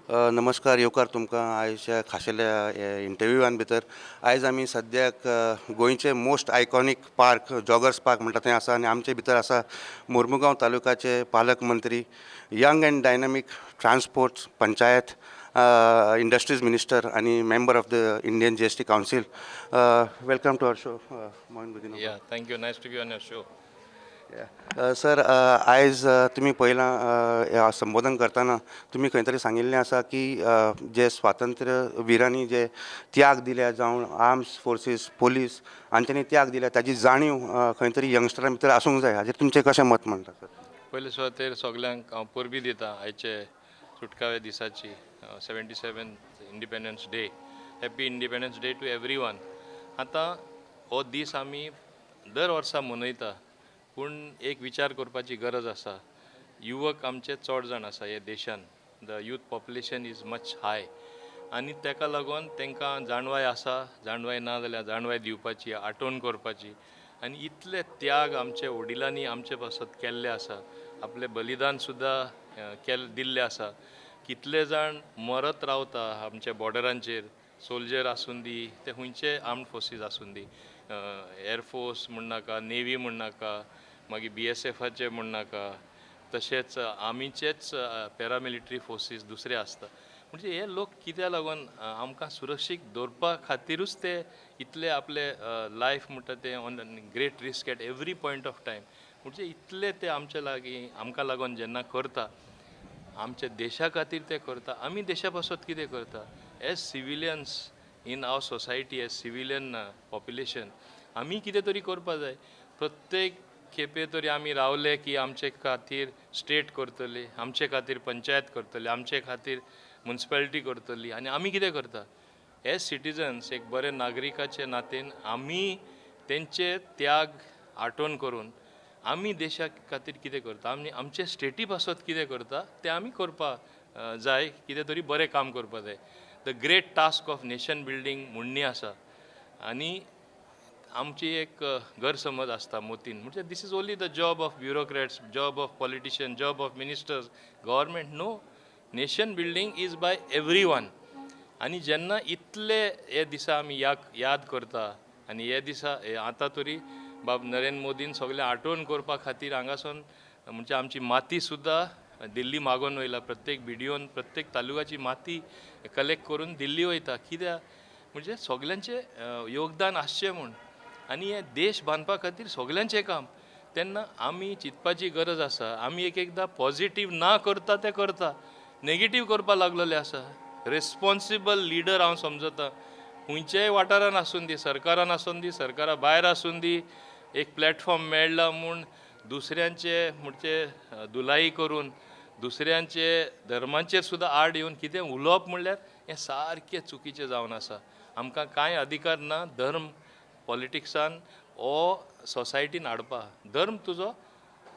नमस्कार, येवकार तुमकां आयच्या खाशेल्या इंटरव्यूवान भितर. आयज आमी सद्याक गोंयचे most iconic park, joggers park म्हणटा थंय आसा आनी आमचे भितर आसा मोर्मुगांव तालुकाचे पालक मंत्री, young and dynamic transport, panchayat, industries minister आनी member of the Indian GST Council. Welcome to our show, Maureen Godinho. Yeah, thank you. Nice to be on your show. Sir, आयज तुमी पळयलां, ह्या संबोधन करतना तुमी खंय तरी सांगिल्लें आसा की जे स्वातंत्र्य विरांनी जे त्याग दिल्या, जावं आर्म्स फोर्सीस, पोलीस हांच्यांनी त्याग दिल्या, ताजी जाणीव खंय तरी यंगस्टरां भितर आसूंक जाय. हाजेर तुमचें कशें मत म्हणटा सर? पयले सुवातेर सगल्यांक हांव परबीं दिता आयचे सुटकाव्या दिसाची, 77 Independence Day. Happy Independence Day to everyone. आतां हो दीस आमी दर वर्सा मनयता, पूण एक विचार करपाची गरज आसा. युवक आमचे चड जाण आसा ह्या देशान. The youth population is much high आनी ताका लागून तांकां जाणवाय आसा, जाणवाय ना जाल्यार जाणवाय दिवपाची, आठवण करपाची. आनी इतले त्याग आमचे वडिलांनी आमचे पासत केल्ले आसा, आपलें बलिदान सुद्दां दिल्लें आसा. कितले जाण मरत रावता आमच्या बॉर्डरांचेर, सोल्जर आसूं दी, ते खंयचे आर्म्ड फोर्सीस आसूं दी, एअरफोर्स म्हण नाका, नेवी म्हण नाका, मागीर बीएसएफाचे म्हण नाका, तशेंच आर्मीचेच पॅरामिलिटरी फोर्सीस दुसरे आसता. म्हणजे हे लोक कित्याक लागून, आमकां सुरक्षीत दवरपा खातिरूच ते इतले आपले लायफ म्हणटा तें on great risk at every point of time. म्हणजे इतले ते आमचे लागीं, आमकां लागून जेन्ना करता, आमच्या देशा खातीर ते करता, आमी देशा पासत कितें करता as civilians in our society, as civilian population? आमी कितें तरी करपा जाय. प्रत्येक खेपे तरी आमी रावले की आमचे खातीर स्टेट करतली, आमचे खातीर पंचायत करतली, आमचे खातीर मुन्सिपालिटी करतली, आनी आमी कितें करता एज सिटीजन्स? एक बरे नागरिकाचे नातेन आमी तेंचे त्याग आठवण करून आमी देशा खातीर कितें करता, आमी आमचे स्टेटी पासत कितें करता, तें आमी करपा जाय. कितें तरी बरें काम करपा जाय. The great task of nation building म्हणणी आसा आनी आमची एक गैरसमज आसता मतीन, म्हणजे this is only the job of bureaucrats, job of politician, job of ministers, government. No, nation building is by everyone. आनी जेन्ना इतले हे दिसा आमी याद करता आनी हे दिसा हे आतां तरी बाब नरेंद्र मोदीन सगळें आठवण करपा खातीर हांगासून म्हणजे आमची माती सुद्दां दिल्ली मागोवन वयला. प्रत्येक बिडिओन प्रत्येक तालुकाची माती कलेक्ट करून दिल्ली वयता. कित्याक म्हणजे सगल्यांचें योगदान आसचें म्हूण आनी हे देश बांदपा खातीर सगल्यांचें काम. तेन्ना आमी चिंतपाची गरज आसा. आमी एक एकदां पॉजिटीव ना करता तें करता, नेगेटीव करपा लागलेले आसा. रिस्पॉन्सिबल लिडर हांव समजता, खंयच्याय वाठारान आसूं दी, सरकारान आसूं दी, सरकारा भायर आसूं दी, एक प्लॅटफॉर्म मेळ्ळा म्हूण दुसऱ्यांचे म्हणजे धुलाई करून, दुसऱ्यांचे धर्मांचेर सुद्दां आड येवन कितें उलोवप म्हणल्यार हें सारकें चुकीचें जावन आसा. आमकां कांय अधिकार ना धर्म पॉलिटिक्सान ओ सोसायटीन हाडपा. धर्म तुजो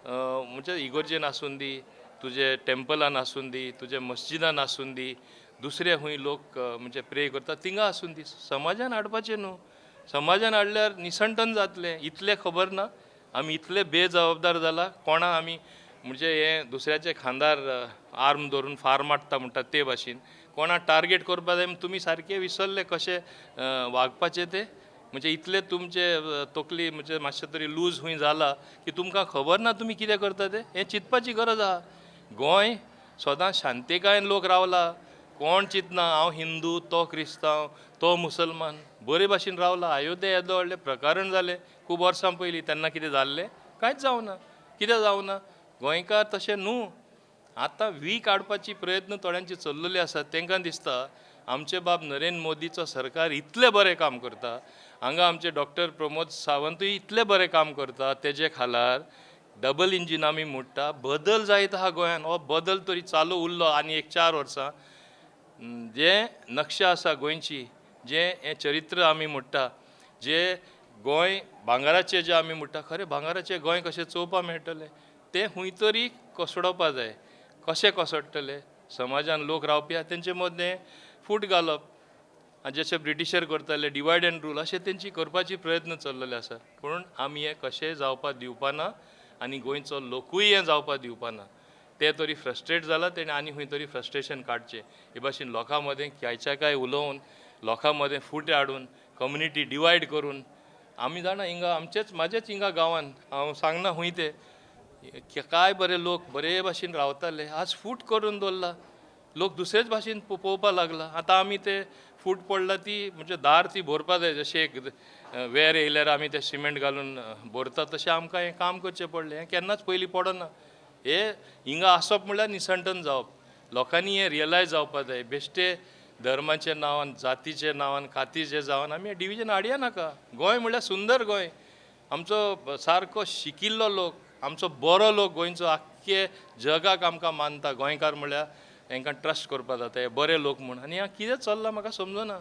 म्हणजे इगोर्जेन आसूं दी, तुजे टेम्पलान आसूं दी, तुजे मस्जिदान आसूं दी, दुसरे खंय लोक म्हणजे प्रे करता थिंगा आसूं दी, समाजान हाडपाचें न्हू. समाजान हाडल्यार निसंटन जातलें. इतलें खबर ना आमी इतले बेजबाबदार जाला. कोणा आमी म्हणजे हें दुसऱ्याच्या खांदार आर्म दवरून फार मारता म्हणटा ते भाशेन कोणा टार्गेट करपा जाय. तुमी सारके विसरले कशें वागपाचें तें. म्हणजे इतले तुमचे तकली म्हणजे मातशें तरी लूज खूंय जाला की तुमकां खबर ना तुमी कितें करता तें. हें चिंतपाची गरज आहा. गोंय सदां शांतिकायेन लोक रावला. कोण चिंतना हांव हिंदू, तो क्रिस्तांव, तो मुसलमान, बरे भाशेन रावला. अयोध्या येदो व्हडलें प्रकरण जालें खूब वर्सां पयलीं, तेन्ना कितें जाल्लें? कांयच जावना. कितें जावना? गोंयकार तशें न्हू. आतां वीक हाडपाची प्रयत्न थोड्यांचे चल्लेले आसा. तांकां दिसता आमचे बाब नरेंद्र मोदीचो सरकार इतलें बरें काम करता, हांगा आमचे डॉक्टर प्रमोद सावंतूय इतलें बरें काम करता, तेजे खालार डबल इंजीन आमी मोडटा, बदल जायत आहा गोंयान. हो बदल तरी चालू उरलो आनी एक 4 वर्सां, जें नक्षा आसा गोंयची, जें हें चरित्र आमी म्हणटा, जे गोंय भांगराचें जें आमी म्हणटा, खरें भांगराचें गोंय कशें चोवपा मेळटलें. तें खंय तरी कोसळोवपा जाय. कशें कोसळटलें? समाजान लोक रावपी आहा तेंचे मदें फूट घालप, आनी जशें ब्रिटिशर करताले डिवायड एंड रूल, अशें तेंची करपाची प्रयत्न चल्लेले आसा. पूण आमी हें कशेंय जावपाक दिवपा ना आनी गोंयचो लोकूय हें जावपाक दिवपा ना. ते तरी फ्रस्ट्रेट जाला तेणी आनी खंय तरी फ्रस्ट्रेशन काडचें. हे भाशेन लोकां मदें कांयच्या काय उलोवन लोकां मदें फूट हाडून कम्युनिटी डिवायड करून आमी जाणा हिंगा आमचेच म्हाजेच हिंगा गांवान हांव सांगना खंय ते काय बरे लोक बरे भाशेन रावताले, आज फूट करून दवरला, लोक दुसरेच भाशेन पळोवपाक लागला. आतां आमी ते फूट पडला ती म्हणजे दार ती भरपा जाय, जशें एक वेर येयल्यार आमी ते सिमेंट घालून भरता तशें आमकां हें काम करचें पडलें. हें केन्नाच पयलीं पडना. हे हिंगा आसप म्हणल्यार निसंटन जावप. लोकांनी हें रियलायज जावपा जाय. बेश्टे धर्माच्या नांवान, जातीच्या नांवान, कातीच्या नांवान आमी हें डिविजन हाडया नाका. गोंय म्हणल्यार सुंदर गोंय, आमचो सारको शिकिल्लो लोक, आमचो बरो लोक, गोंयचो आख्खे जगाक आमकां मानता. गोंयकार म्हणल्यार तांकां ट्रस्ट करपा जाता, हे बरे लोक म्हूण. आनी कितें चल्लां म्हाका समजना.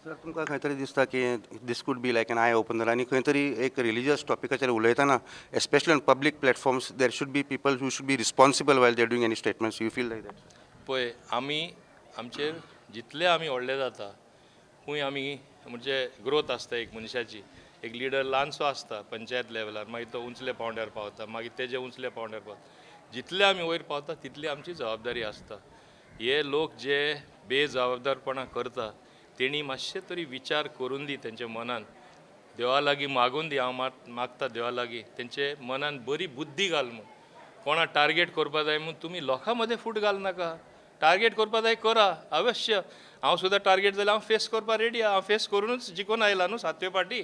सर, तुमकां खंय तरी दिसता की this could be like an eye opener आनी खंय तरी एक रिलीजियस टॉपिकाचेर उलयतना especially on public platforms there should be people who should be responsible while they are doing any statements. You feel like that? पळय, आमी आमचेर जितले आमी व्हडले जाता खूंय आमी म्हणजे ग्रोथ आसता एक मनशाची. एक लिडर ल्हानसो आसता पंचायत लेवलार, मागीर तो उंचल्या पावंड्यार पावता, मागीर तेजे उंचल्या पावंड्यार पावता. जितले आमी वयर पावता तितली आमची जबाबदारी आसता. हे लोक जे बेजबाबदारपणां करता तेणी मातशें तरी विचार करून दी तेंच्या मनान, देवा लागीं मागून दी. हांव मागता देवा लागीं तेंचे मनान बरी बुद्धी घाल म्हूण. कोणा टार्गेट करपा जाय म्हूण तुमी लोकां मदें फूट घालनाका. टार्गेट करपा जाय करा अवश्य. हांव सुद्दां टार्गेट जाल्यार हांव फेस करपा रेडी आहा. हांव फेस करुनूच जिखून आयला न्हू सातवे फावटी.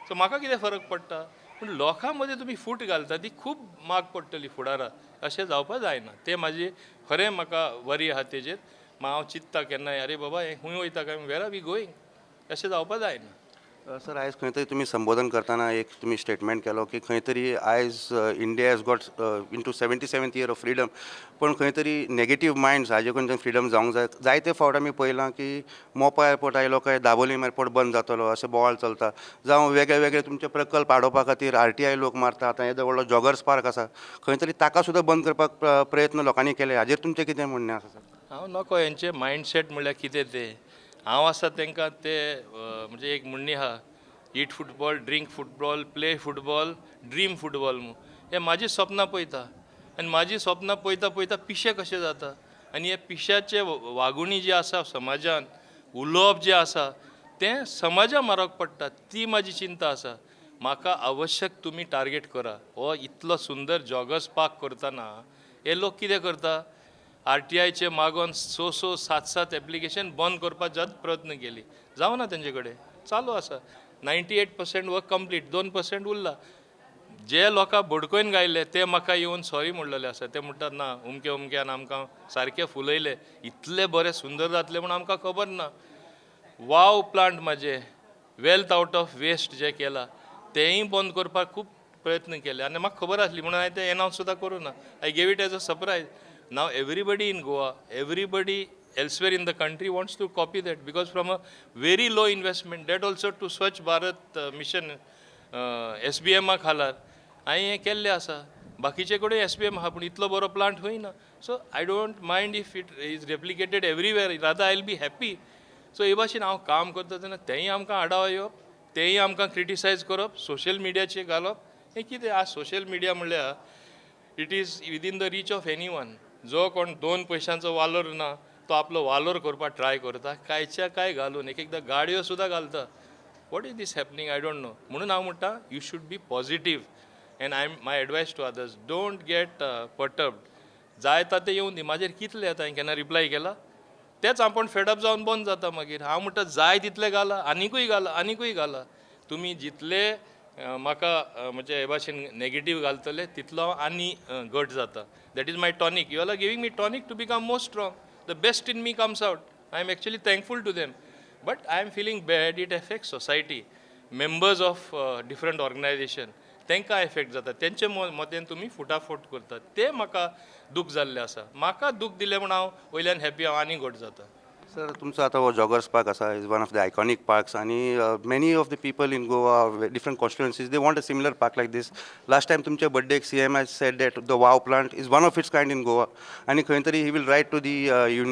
सो म्हाका कितें फरक पडटा. पूण लोकां मदें तुमी फूट घालता ती खूब माग पडटली फुडाराक. अशें जावपा जायना. तें म्हाजी खरें म्हाका वरी आहा तेजेर. हांव चिंत्ता केन्नाय, अरे बाबा हें खंय वयता काय, वेर are we going, अशें जावपा जायना. सर, आयज खंय तरी तुमी संबोधन करतना एक तुमी स्टेटमेंट केलो की खंय तरी आयज India has got into 77th year of freedom, पूण खंय तरी नेगेटीव मायंड्स हाजे कडच्यान फ्रिडम जावंक जाय. जायते फावट आमी पळयलां की मोपा एअरपोर्ट आयलो काय दाबोलीम एअरपोर्ट बंद जातलो अशें बोवाळ चलता, जावं वेगळे वेगळे तुमचे प्रकल्प आडोवपा खातीर RTI लोक मारता. आतां येदो व्हडलो जॉगर्स पार्क आसा, खंय तरी ताका सुद्दां बंद करपाक प्रयत्न लोकांनी केले. हाजेर तुमचें कितें म्हणणें आसा सर? हांव नको हेंचें मायंडसेट म्हणल्यार कितें तें. हांव आसा तांकां ते म्हणजे एक म्हणणी आहा, eat football, drink football, play football, dream football म्हूण. हे म्हाजी सपनां पळयता आनी म्हाजी सपनां पळयता पळयता पिशे कशें जाता. आनी हे पिश्याचे वागुणी जी आसा समाजान, उलोवप जें आसा तें समाजा मारक पडटा. ती म्हाजी चिंता आसा. म्हाका आवश्यक तुमी टार्गेट करा. हो इतलो सुंदर जॉगर्स पार्क करतना हे लोक कितें करता, RTIचे मागोन 6 6 7 7 एप्लिकेशन बंद करपाक जात प्रयत्न केली, जावना तेंचे कडेन, चालू आसा. 98% वर्क कंप्लीट, 2% उरला. जे लोकां बडकोवन गायले ते म्हाका येवन सॉरी म्हणलेले आसा. ते म्हणटात ना उमके उमक्यान आमकां सारके फुलयले, इतले बरे सुंदर जातले म्हूण आमकां खबर ना. वाव प्लांट म्हाजे वेल्थ आवट ऑफ वेस्ट जें केलां तेंय बंद करपाक खूब प्रयत्न केले आनी म्हाका खबर आसली म्हणून हांवें तें एनावन्स सुद्दां करूं ना. I gave it as a surprise. Now everybody in Goa, everybody elsewhere in the country wants to copy that, because from a very low investment, that also to Swachh Bharat mission SBM खालार हांवें हें केल्लें आसा. बाकीचे कडेन SBM आहा पूण इतलो बरो प्लांट खंय ना. So I don't mind if it is replicated everywhere, rather I will be happy. So हे भाशेन हांव काम करता तेन्ना तेंय आमकां आडाव येवप, तेंय आमकां क्रिटिसायज करप, सोशल मिडियाचेर घालप, हें कितें. आज सोशल मिडिया म्हणल्यार it is within the reach of any one. जो कोण 2 पयशांचो वालोर ना तो आपलो वालोर करपाक ट्राय करता, कांयच्या कांय घालून, एक एकदां गाडयो सुद्दां घालता. What is this happening I don't know. म्हणून हांव म्हणटा you should be positive and I my advice to others, don't get perturbed. जायता तें येवन दी, म्हाजेर कितले येता, हांवें केन्ना रिप्लाय केला तेच आपूण फेडअप जावन बंद जाता. मागीर हांव म्हणटा जाय तितले घाला, आनिकूय घाला, आनिकूय घाला. तुमी जितले म्हाका म्हणजे हे भाशेन नेगेटीव घालतले तितलो आनी घट जाता. That is my tonic. You all are giving me tonic to become more strong. The best in me comes out. I am actually thankful to them, but I am feeling bad. It affect society, members of different organisation, तांकां effect जाता. तेंचे मतेन तुमी फुटाफूट करतात, तें म्हाका दूख जाल्लें आसा. म्हाका दूख दिलें म्हूण हांव वयल्यान हॅपी, हांव आनी घट जाता. सर, तुमचो आतां हो जॉगर्स पार्क आसा, is one of the iconic parks आनी many of the people in Goa, different constituencies, they want a similar park like this. Last time तुमच्या बड्डेक CM has said that the Wow plant is one of its kind in Goa आनी खंय तरी he will write to the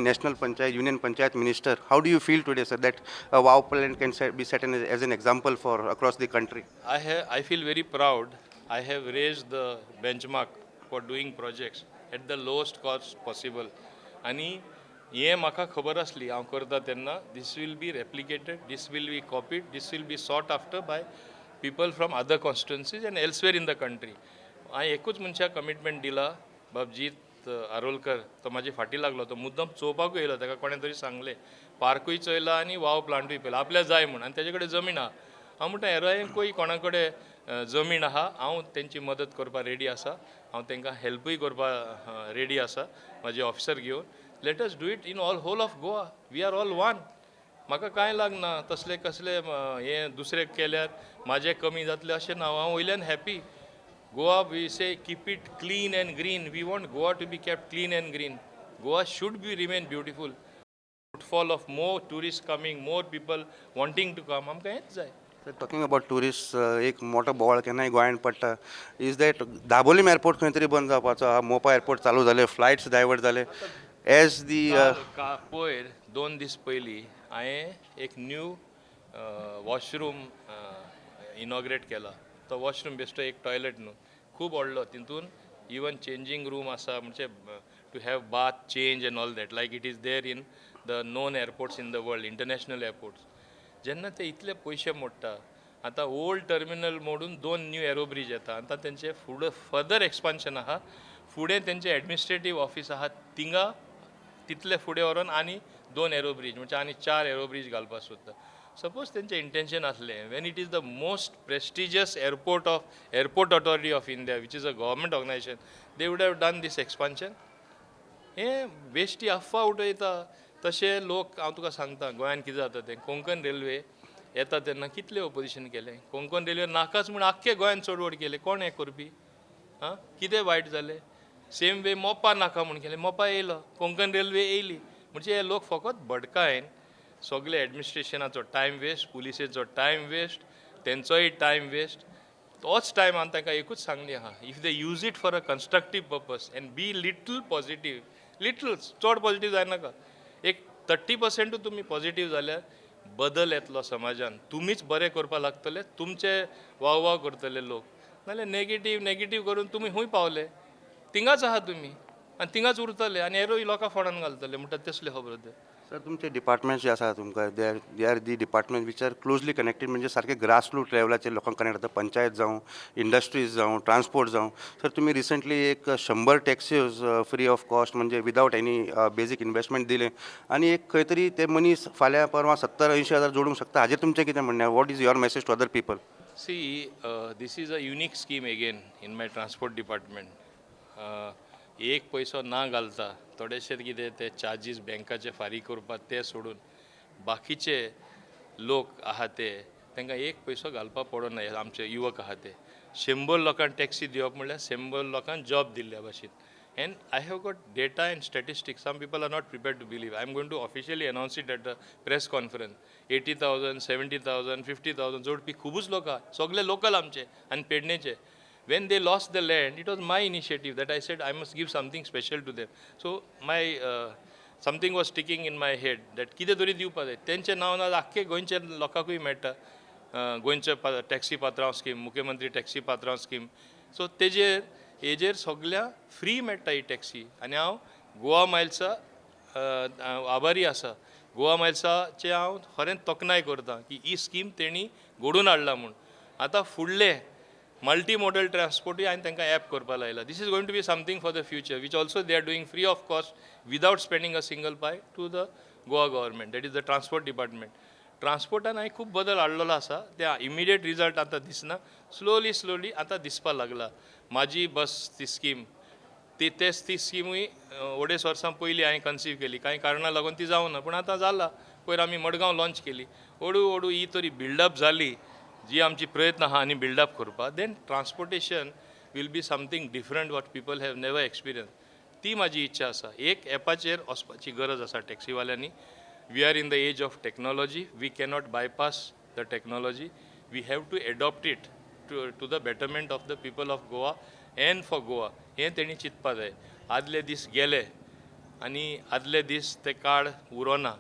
national panchayat, union panchayat minister. How do you feel today sir that Wow plant can be set as an example for across the country? I feel very proud. I have raised the benchmark for doing projects. at the lowest cost possible. आनी हें म्हाका खबर आसली हांव करता तेन्ना, this will be replicated, this will be copied, this will be sought after by people from other constituencies and elsewhere in the country. हांवें एकूच मनशाक कमिटमेंट दिला, बाबजीत आरोलकर, तो म्हाजे फाटीं लागलो, तो मुद्दम चोवपाकूय येयलो, ताका कोणें तरी सांगलें, पार्कूय चोयला आनी वाव प्लांटूय पळयला, आपल्याक जाय म्हूण, आनी तेजे कडेन जमीन आहा. हांव म्हणटा हेरांकूय कोणा कडेन जमीन आहा, हांव तेंची मदत करपाक रेडी आसा, हांव तांकां हेल्पूय करपाक रेडी आसा, म्हाजे ऑफिसर घेवन. Let us do it in all whole of Goa, we are all one. म्हाका कांय लागना तसले कसले हें दुसरे केल्यार म्हाजें कमी जातलें अशें ना, हांव वयल्यान happy. Goa we say keep it clean and green, we want Goa to be kept clean and green, Goa should be remain beautiful. Footfall of more tourist coming, more people wanting to come, आमकां हेंच जाय. Sir, talking about tourist, एक मोठो बोवाळ केन्नाय गोंयांत पडटा, is that Dabolim airport खंय तरी बंद जावपाचो आहा, मोपा एअरपोर्ट चालू जाले, फ्लायट्स डायवर्ट जाले, एज दी पयर 2 दीस पयलीं हांवें एक न्यू वॉशरूम इनॉग्रेट केला. तो वॉशरूम बेश्टो एक टॉयलेट न्हू, खूब व्हडलो, तितून इवन चेंजींग रूम आसा, म्हणजे to have bath change and all that, like it is there in the known airports in the world, international airports. जेन्ना ते इतले पयशे मोडटा, आतां ओल्ड टर्मिनल मोडून 2 न्यू एरो ब्रीज येता, आतां तेंचे फुडें फर्दर एक्सपान्शन आहा, फुडें तेंचें एडमिनिस्ट्रेटीव ऑफीस आहा थिंगा, तितले फुडें व्हरोन आनी 2 एरो ब्रीज, म्हणजे आनी 4 एरो ब्रीज घालपाक सोदता. सपोज तेंचें इंटेन्शन आसलें, when it is the most prestigious airport of Airport Authority of India, which is a government organisation, they would have done this expansion. हें बेश्टी अफवा उडयता तशें लोक. हांव तुका सांगता गोंयांत कितें जाता तें, कोंकण रेल्वे येता तेन्ना कितलें ओपोजिशन केलें, कोंकण रेल्वे नाकाच म्हूण आख्खे गोंयांत चडवड केलें, कोण हें करपी? आं, कितें वायट जालें? सेम वे मोपा नाका म्हूण केलें, मोपा येयलो, कोंकण रेल्वे येयली. म्हणजे हे लोक फकत भडकायन सगळे एडमिनिस्ट्रेशनाचो टायम वेस्ट, पुलिसेचो टायम वेस्ट, तेंचोय टायम वेस्ट. तोच टायम हांवें तांकां एकूच सांगली आहा, if they use it for a constructive purpose and be little positive, little, चड पॉजिटीव जायनाका, एक 30% तुमी पॉजिटीव जाल्यार बदल येतलो समाजान, तुमीच बरें करपाक लागतले, तुमचे वाव वाव करतले लोक. नाल्यार नेगेटीव नेगेटीव करून तुमी खूंय पावले, थिंगाच आहा तुमी आनी थिंगाच उरतले आनी हेरूय लोकां फोंडान घालतले म्हणटा तसल्यो खबरो त्यो. सर, तुमचे डिपार्टमेंट्स जे आसा तुमकां, they are the department which are closely connected, म्हणजे सारके ग्रास रूट लेवलाचेर लोकांक कनेक्ट जाता, पंचायत जावं, इंडस्ट्रीज जावं, ट्रान्सपोर्ट जावं. सर, तुमी रिसंटली एक 100 टॅक्सीज फ्री ऑफ कॉस्ट, म्हणजे विदावट एनी बेजीक इन्वेस्टमेंट दिलें, आनी एक खंय तरी ते मनीस फाल्यां परवां 70-80 हजार जोडूंक शकता, हाजेर तुमचें कितें म्हणणें? What is your message to other people? See, this is a unique scheme again in my transport department. एक पयसो ना घालता थोडेशे कितें ते चार्जीस बँकाचे फारीक करपाक ते सोडून बाकीचे लोक आहा ते तांकां एक पयसो घालपाक पडना. आमचे युवक आहा ते 100 लोकांक टॅक्सी दिवप म्हणल्यार 100 लोकांक जॉब दिल्ल्या भाशेन. And I have got data and statistics. Some people are not prepared to believe. I am going to officially announce it at a press conference. 80,000, 70,000, 50,000 जोडपी खुबूच लोक आहा, सगळे लोकल आमचे आनी पेडणेचे. When they lost the land, it was my initiative that I said I must give something special to them. So my something was sticking in my head that कितें तरी दिवपा जाय. तेंचें नांव ना आख्खे गोंयच्या लोकांकूय मेळटा. गोंयचे टॅक्सी पात्रांव स्कीम, मुख्यमंत्री टॅक्सी पात्रांव स्कीम, सो तेजेर हेजेर सगळ्या फ्री मेळटा ही टॅक्सी. आनी हांव गोवा मायल्सा आभारी आसा. गोवा मायल्साचें हांव खरेंच तोखणाय करता की ही स्कीम तेणी घडोवन हाडला म्हूण. आतां फुडलें मल्टी मॉडल ट्रान्सपोर्टूय हांवें तांकां एप करपाक लायला. This is going to be something for the future, which also they are doing free of cost without spending a single pie to the Goa government, that is the transport department. ट्रान्सपोर्टान हांवें खूब बदल हाडलेलो आसा, ते immediate result आतां दिसना, slowly slowly आतां दिसपाक लागला. म्हाजी बस ती स्कीम, ती तेच ती स्किमूय 2.5 वर्सां पयलीं हांवें कन्सीव केली, कांय कारणां लागून ती जावना, पूण आतां जाला. पयर आमी मडगांव लॉंच केली. हळू हळू ही तरी बिल्डअप जाली, जी आमची प्रयत्न आहा आनी बिल्डअप करपाक, then transportation will be something different what people have never experience. ती म्हाजी इच्छा आसा. एक एपाचेर वचपाची गरज आसा टॅक्सीवाल्यांनी. We are in the age of technology, we cannot bypass the technology, we have to adopt it to the betterment of the people of Goa and for Goa. हें तेणी चिंतपा जाय. आदले दीस गेले आनी आदले दीस ते काळ उरोना.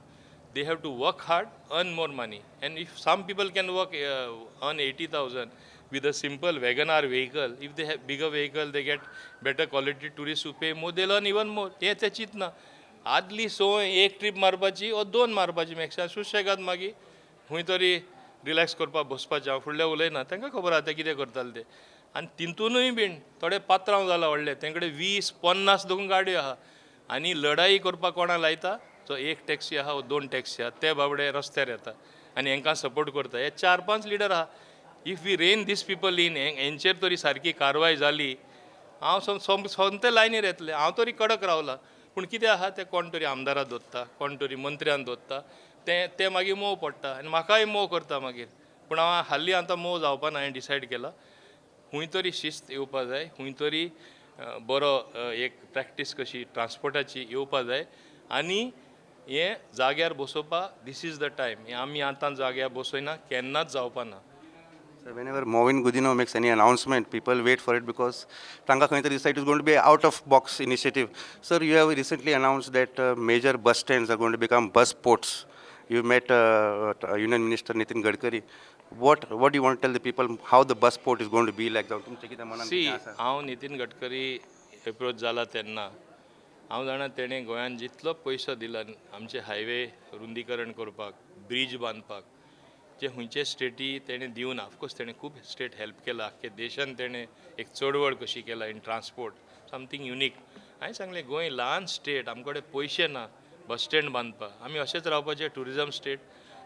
They have to work hard, earn more money. And if some people can work, earn 80,000 with a simple WagonR vehicle. If they have bigger vehicle, they get better quality tourist who pay more, they learn even more. हें तें चिंतना. आदली सोय एक trip मारपाची ओ दोन मारपाची maximum, सुशेगाद मागीर खंय तरी रिलॅक्स करपाक बसपाचें. हांव फुडलें उलयना, तांकां खबर आसा ते कितें करताले ते. आनी तितूनय बीन थोडे पात्रांव जाला व्हडले, तें कडेन 20-50 दोन गाडयो आहा आनी लढाई करपाक कोणा लायता, जो एक टॅक्सी आहा वो दोन टॅक्सी आहा ते बाबडे रस्त्यार येता आनी हेंकां सपोर्ट करता. हे 4-5 लिडर आहा. If we rein these people in, हेंचेर तरी सारकी कारवाय जाली, हांव सोमते लायनीर येतलें. हांव तरी कडक रावला, पूण कितें आहा तें कोण तरी आमदारा दोत्ता, कोण तरी मंत्र्यान दोत्ता, तें मागीर मोव पडटा आनी म्हाकाय मोव करता मागीर. पूण हांव हाल्ली आतां मोव जावपा ना, हांवें डिसायड केलां. खूंय तरी शिस्त येवपा जाय, खूंय तरी बरो एक प्रॅक्टीस कशी ट्रान्सपोर्टाची येवपा जाय आनी हें जाग्यार बसोवपा this is the time. हें आमी आतां जाग्यार बसयना, केन्नाच जावपा ना. So whenever Mauvin Godinho makes any announcement, people wait for it because तांकां खंय तरी दिसता it is going to be out of box initiative. Sir, you have recently announced that major bus stands are going to become bus ports. You met Union Minister Nitin Gadkari. What do you want to tell the people how the bus port is going to be like? तुमचें कितें मनान C, कितें आसा? हांव Nitin Gadkari approach जाला तेन्ना हांव जाणा तेणें गोंयान जितलो पयसो दिला आमचे हायवे रुंदीकरण करपाक, ब्रीज बांदपाक, जे खंयचे स्टेटी तेणें दिवना. ऑफकोर्स तेणें खूब स्टेट हेल्प केला, आख्खे देशान तेणें एक चळवळ कशी केला इन ट्रान्सपोर्ट, समथींग युनीक. हांवें सांगलें गोंय ल्हान स्टेट, आमचे कडेन पयशे ना बस स्टँड बांदपाक, आमी अशेंच रावपाचें ट्युरिजम स्टेट.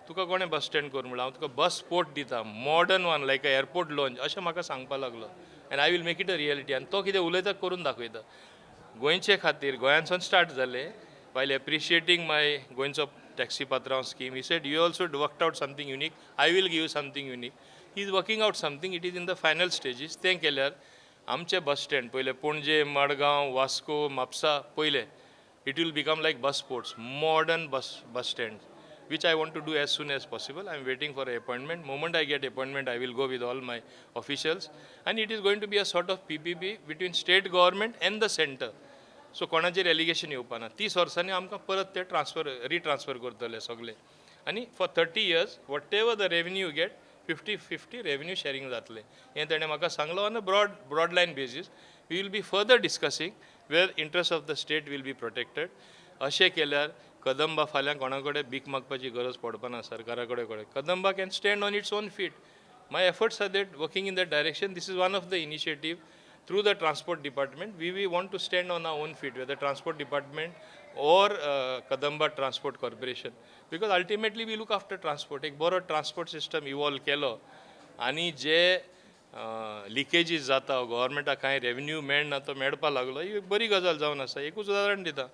तुका कोणें बस स्टँड कर म्हणलां, हांव तुका बस पोर्ट दिता, modern one like a airport lounge, अशें म्हाका सांगपाक लागलो. And I will make it a reality. आनी तो कितें उलयता करून दाखयता. गोंयचे खातीर गोंयांतसून स्टार्ट जालें. वायल एप्रिशिएटींग माय गोंयचो टॅक्सी पात्रांव scheme, he said you also worked out something unique, I will give something unique. He is working out something, it is in the final stages. तें केल्यार आमचे बस स्टँड पयले पणजे, मडगांव, वास्को, म्हापसा पयले, it will become like bus ports, modern bus stand, which I want to do as soon as possible. I am waiting for appointment. Moment I get appointment, I will go with all my officials, and it is going to be a sort of PPP between state government and the centre. So कोणाचेर allegation येवपा ना. 30 वर्सांनी आमकां परत ते transfer रिट्रान्सफर करतले सगळे, आनी for 30 years whatever the revenue get, 50-50 revenue sharing जातलें. हें तेणें म्हाका सांगलो on a broad line basis. We will be further discussing where interest of the state will be protected. अशें केल्यार कदंबा फाल्यां कोणा कडेन भीक मागपाची गरज पडपाना, सरकारा कडेन. Kadamba can stand on its own feet. My efforts are that working in that direction. This is one of the initiative through the transport department. We want to stand on our own feet, whether transport department or Kadamba Transport Corporation, because ultimately we look after transport. एक बरो transport system evolve केलो आनी जे leakages जाता, गव्हर्मेंटाक कांय revenue मेळना तो मेळपा लागलो, ही एक बरी गजाल जावन आसा. एकूच उदाहरण दिता,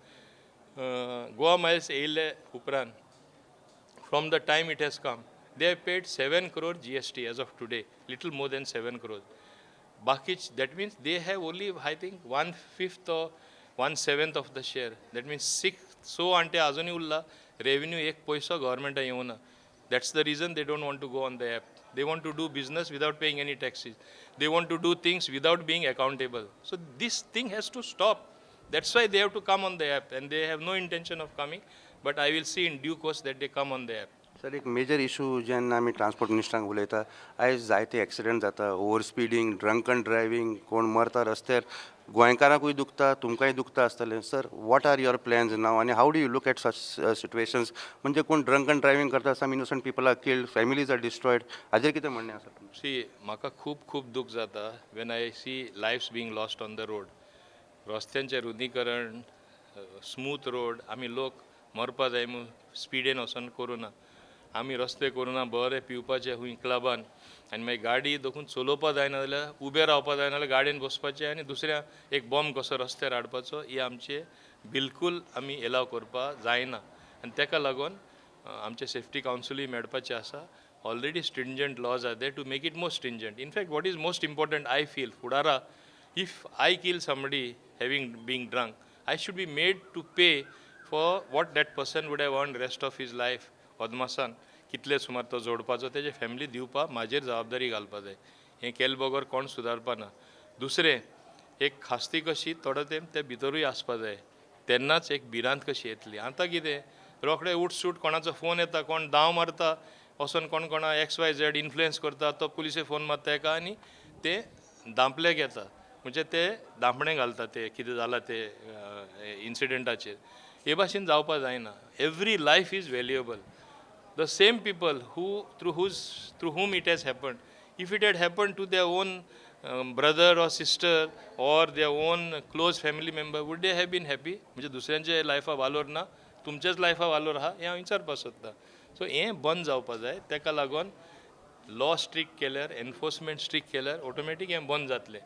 गोवा मायल्स येयल्ले उपरांत from the time it has come, they have paid 7 crore GST as of today, little more than 7 crore. बाकीच that means they have only I think 1/5 or 1/7 of the share. That means 6 आंटे अजुनूय उरला. Revenue एक पयसो गव्हर्मेंटाक येवना. That's the reason they don't want to go on the app. They want to do business without paying any taxes. They want to do things without being accountable. So this thing has to stop. That's why they have to come on the app, and they have no intention of coming. But I will see in due course that they come on the app. Sir, एक major issue जेन्ना आमी transport मिनिस्टरांक उलयता, आयज जायते accident जाता, over speeding, drunken driving, कोण मरता रस्त्यार, गोंयकारांकूय दुखता, तुमकांय दुखता आसतलें. Sir, what are your plans now आनी how do you look at such situations? म्हणजे कोण ड्रंकन ड्रायव्हींग करता, some innocent people are killed, families are destroyed. हाजेर कितें म्हणणें आसा तुमचें? सी, म्हाका खूब खूब दूख जाता when I see lives being lost on the road. रस्त्यांचें रुंदीकरण, स्मूथ रोड, आमी लोक मरपा जाय म्हूण स्पिडीन वचोन करुना, आमी रस्ते करुना, बरें पिवपाचें खूंय क्लबान, आनी मागीर गाडी देखून चलोवपा जायना जाल्यार उबें रावपा जायना जाल्यार गाडयेन बसपाचें आनी दुसऱ्या एक बॉम्ब कसो रस्त्यार हाडपाचो, ही आमचे बिलकूल आमी एलाव करपा जायना. आनी तेका लागून आमचे सेफ्टी कावन्सिलूय मेळपाचें आसा. Already stringent laws are there to make it more stringent. In fact what is most important I feel फुडारा, if I kill somebody having being drunk, I should be made to pay for what that person would have earned rest of his life. अदमासान कितले सुमार तो जोडपाचो तेजे family दिवपा म्हाजेर जबाबदारी घालपा जाय. हें केले बगर कोण सुदारपा ना. दुसरें एक खास्ती कशी थोडो तेंप ते भितरूय आसपा जाय, तेन्नाच एक भिरांत कशी येतली. आतां कितें रोखडे उठसूट कोणाचो फोन येता, कोण धांव मारता, वचोन कोण कोणा एक्स वाय झेड इन्फ्लुयन्स करता, तो पुलिसे फोन मारता तेका आनी ते धांपले घेता, म्हणजे ते धांपणे घालता ते कितें जालां ते इन्सिडंटाचेर. हे भाशेन जावपा जायना. Every life is valuable. The same people who through whom it has happened, if it had happened to their own brother or sister or their own close family member, would they have been happy? म्हणजे दुसऱ्यांच्या लायफा वालोर ना, तुमच्याच लायफा वालोर आहा हें हांव विचारपाक सोदतां. सो हें बंद जावपा जाय. तेका लागून लॉ स्ट्रिक्ट केल्यार, एनफोर्समेंट स्ट्रिक्ट केल्यार ऑटोमॅटीक हें बंद जातलें.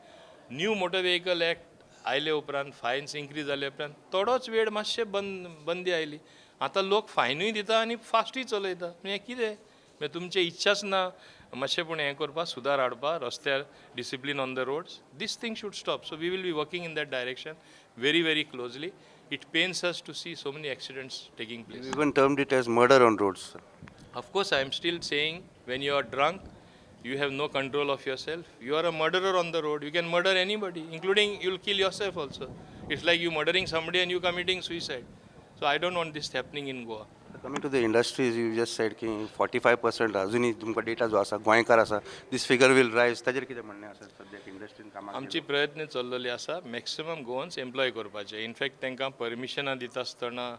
न्यू मोटर व्हेकल एक्ट आयले उपरांत, फायन्स इन्क्रीज जाले उपरांत थोडोच वेळ मातशें बंदी आयली. आतां लोक फायनूय दिता आनी फास्टूय चलयता. हें कितें? मागीर तुमची इच्छाच ना मातशें पूण हें करपाक, सुदार हाडपा रस्त्यार, discipline on the roads. This thing should stop. So we will be working in that direction very very closely. It pains us to see so many accidents taking place. Even termed it as murder on roads. Of course, I am still saying, when you are drunk, you have no control of yourself. You are a murderer on the road. You can murder anybody, including you'll kill yourself also. It's like you murdering somebody and you committing suicide. So I don't want this happening in Goa. Coming to the industries, you just said की 45% अजूनही तुमकां data जो आसा गोंयकार आसा, this figure will rise. ताजेर कितें म्हणणें आसा सद्याक इंडस्ट्रीन कामाक? आमची प्रयत्न चल्लेले आसा मॅक्सिमम गोवन्स एम्प्लॉय करपाचे. इनफॅक्ट तांकां परमिशनां दिता आसतना,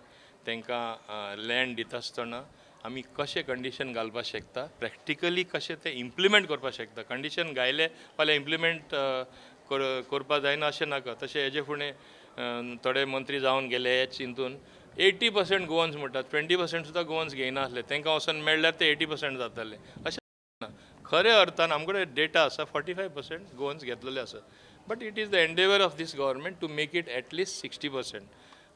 तांकां लँड दिता आसतना आमी कशें कंडिशन घालपाक शकता, प्रॅक्टिकली कशें तें इम्प्लिमेंट करपाक शकता. कंडिशन घायले फाल्यां इम्प्लिमेंट करपाक जायना अशें नाका. तशें हेजे फुडें थोडे मंत्री जावन गेले हे चिंतून 80% गोवन्स म्हणटात, 20% सुद्दां गोवन्स घेयनासले. तांकां वचोन मेळ्ळ्यार ते 80% जाताले. अशें ना. खऱ्या अर्थान आमचे कडेन डेटा आसा 45% गोवन्स घेतलेले आसा. But it is the endeavour of this government to make it at least 60%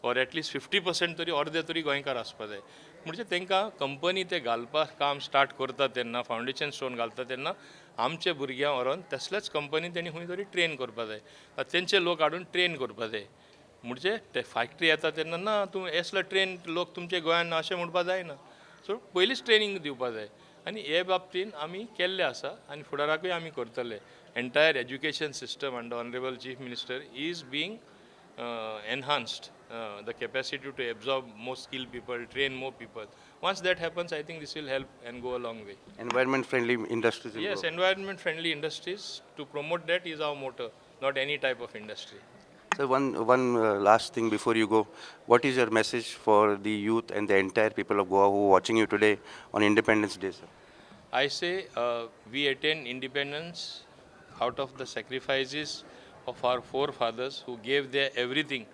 or at least 50% तरी, अर्दे तरी गोंयकार आसपा जाय. म्हणजे तांकां कंपनी ते घालपाक काम स्टार्ट करता तेन्ना, फावंडेशन स्टोन घालता तेन्ना आमचे भुरग्यांक व्हरोन तसलेच कंपनी तेणी खंय तरी ट्रेन करपा जाय, तेंचे लोक हाडून ट्रेन करपा जाय. म्हणजे ते फॅक्टरी येता तेन्ना ना तूं असलो ट्रेन लोक तुमचे गोंयान ना अशें म्हणपा जायना. सो पयलींच ट्रेनींग दिवपा जाय आनी हे बाबतीन आमी केल्लें आसा आनी फुडाराकूय आमी करतले. Entire education system under honourable chief minister is being enhanced, the capacity to absorb more skilled people, train more people. Once that happens, I think this will help and go a long way. Environment friendly industries. Yes, environment friendly industries, to promote that is our motto, not any type of industry. So one last thing before you go, what is your message for the youth and the entire people of Goa who are watching you today on Independence Day, sir? I say we attain independence out of the sacrifices of our forefathers who gave their everything,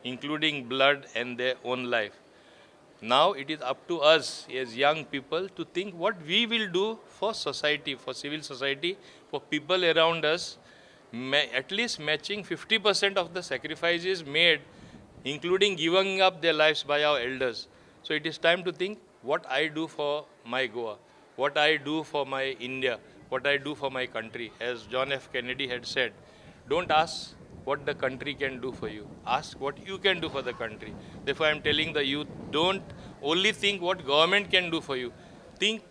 including blood and their own life. Now it is up to us as young people to think what we will do for society, for civil society, for people around us, at least matching 50% of the sacrifices made, including giving up their lives by our elders. So it is time to think what I do for my Goa, what I do for my India, what I do for my country. As John F. Kennedy had said, don't ask what the country can do for you, ask what you can do for the country. Therefore, I am telling the youth, don't only think what government can do for you, think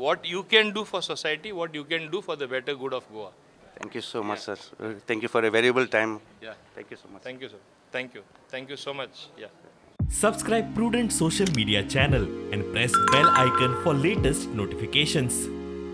what you can do for society, what you can do for the better good of Goa. Thank you so much, sir. Thank you for a valuable time. Yeah. Thank you so much. Thank you, sir. Thank you. Thank you so much. Yeah. Subscribe Prudent Social Media channel and press bell icon for latest notifications.